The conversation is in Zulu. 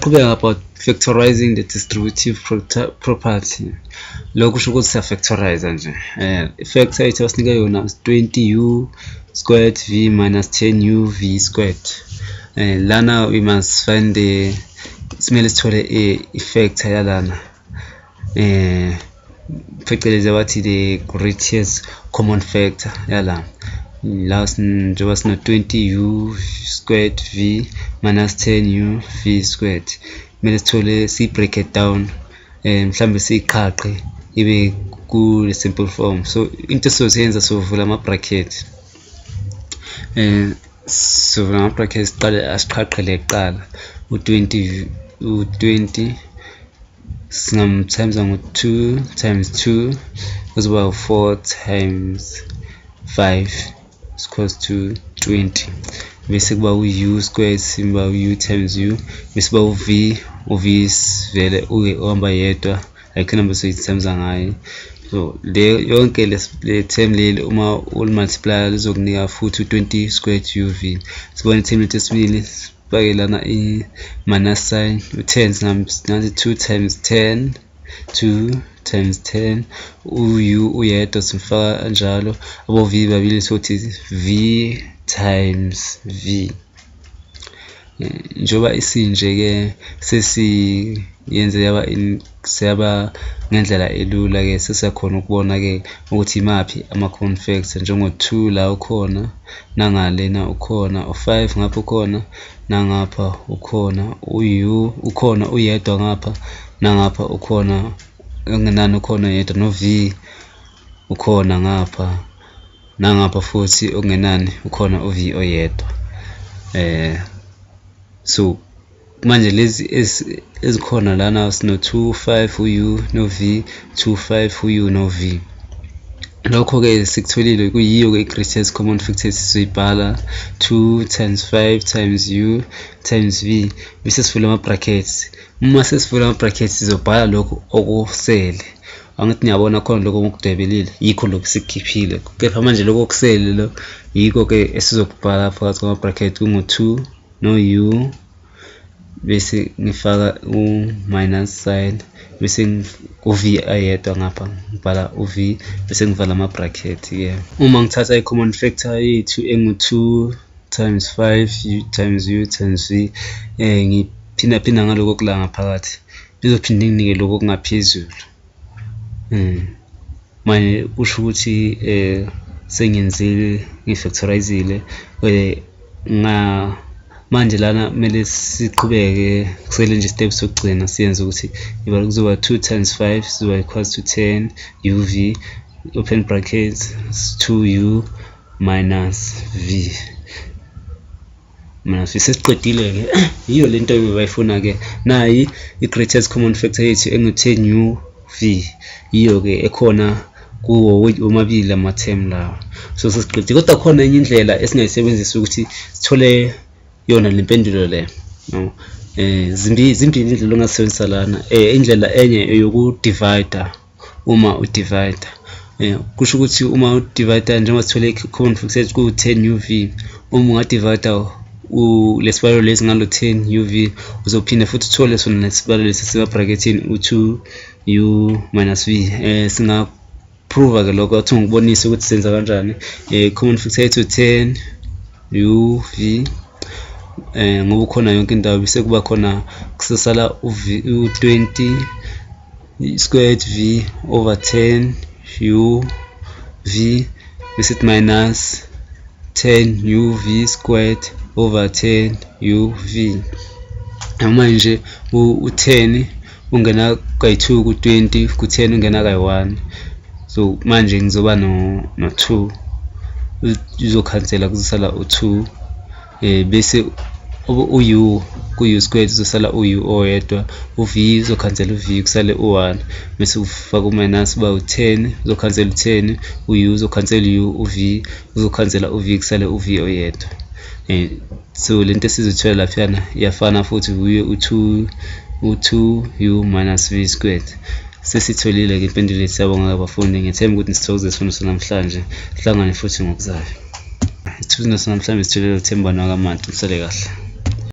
Sisaqhubeka about factorizing the distributive property. Lokhu kusho ukuthi siya-factorize nje. I-factor yethu abasinika yona 20u squared v minus 10u v squared. Lana we must find the, simele sithole i-factor yalana. Phecelezi abathi the greatest common factor yala. La njengoba sino 20u squared v minus 10u v squared, kumele sithole si-break it down, mhlambe siyiqhaqhe ibe ku simple form. So into esizoyenza, sovula ama-bracket, sovula ama-bracket, siqale asiqhaqhele kuqala u-20. U-20 singam-times ngo-2 times 2, kuzoba 4 times 5 is equals to 20. Bese kuba u-u squared, siba u-u times u, bese kuba u-v. U-v vele uhamba yedwa, ayikho inamba esizoyi-times ngayo. So le yonke le term leli, uma uli-multiply, lizokunika futhi u-20 squared uv. Sibone i-term lethu esibili, sifake lana i-minus sign. U-10 singathi 2 times 10, 2 times 10. U-u uyedwa, simfaka kanjalo. Abo-v babili, sothi v times v. Njengoba isinje-ke, sesiyenze yaba siyaba ngendlela elula-ke, sesiyakhona ukubona-ke ukuthi imaphi ama-common factor, njengo-2 la ukhona, nangalena ukhona, u-5 ngapha ukhona, nangapha ukhona, u-u ukhona uyedwa ngapha, nangapha ukhona, okungenani ukhona yedwa, no-v ukhona ngapha nangapha futhi, okungenani ukhona u-v oyedwa. So manje lezi ezikhona lana, sino 2 5 u-u no-v, 2 5 u-u no-v. Lokho-ke sikutholile kuyiyo-ke i-greatest common factor. Sizoyibhala 2 times 5 times u times v, bese sivula ama-brackets. Uma sesivula ama-brackets, sizobhala lokhu okusele. Angithi niyabona khona lokho okudwebelile, yikho lokhu sikukhiphile, kepha manje lokho okusele lo yikho-ke esizokubhala phakathi kwama-bracket, kungu-2 no-u, bese ngifaka u-minus sign, bese u-v ayedwa ngapha, ngibhala u-v, bese ngivala ama-bracket-ke. Uma ngithatha i-common factor yethu engu-2 times 5 u times u times v, ngiphinda ngaloko okula ngaphakathi, izophinde inginike lokhu okungaphezulu. Manje kusho ukuthi sengiyenzile, ngi-factorise-ile. Manje lana kumele siqhubeke, kusele nje step sokugcina siyenze ukuthi kuzoba 2 times 5 sizoba equals to 10 uv open brackets 2u minus v minus v. Sesiqedile-ke, yiyo lento ebebayifuna-ke. Nayi i-greatest common factor yethu engu-10 u v, yiyo-ke ekhona kuwo womabili ama-term lawa. So sesiqedile, kodwa khona enye indlela esingayisebenzisa ukuthi sithole yona le mpendulo le, no? Zimbili indlela ongazisebenzisa lana. Indlela enye eyoku-divide. Uma u-divide, kusho ukuthi uma u-divide, njengoba sithole i-common factor ku-10 uv, uma unga-divide lesibalo lesi ngalo 10 uv, uzophinda futhi uthole sona lesibalo lesi sema-brackethini, u-2 u minus v. Singa-prove-ke lokho, athi ngikubonise ukuthi senza kanjani. Common factor yethu 10 u v, ngoba ukhona yonke indawo, bese kuba khona kusasala u-20 squared v over 10 u v, bese minus 10 u v squared over 10 u v. Manje u-10 ungena kayi-2 ku-20, ku-10 ungena kayi-1, so manje ngizoba no-2, izokhansela, kuzosala u-2, bese u-u ku-u squared uzosala u-u oyedwa, u-v uzokhansela u-v, kusale u-1, bese ufaka u-minus, uba u-10, uzokhansela u-10, u-u uzokhansela u-u, u-v uzokhansela u-v, kusale u-v oyedwa. So lento esizothola laphiyana iyafana futhi, uye u-2 u-2 u minus v squared. Sesitholile-ke impendulo yethu. Siyabonga bafundi, ngiyethemba ukuthi nisithokoze isifundo sanamhlanje. Sihlangane futhi ngokuzayo. Isifundo sanamhlanje sitholile uThemba nakaMantu. Nisale kahle.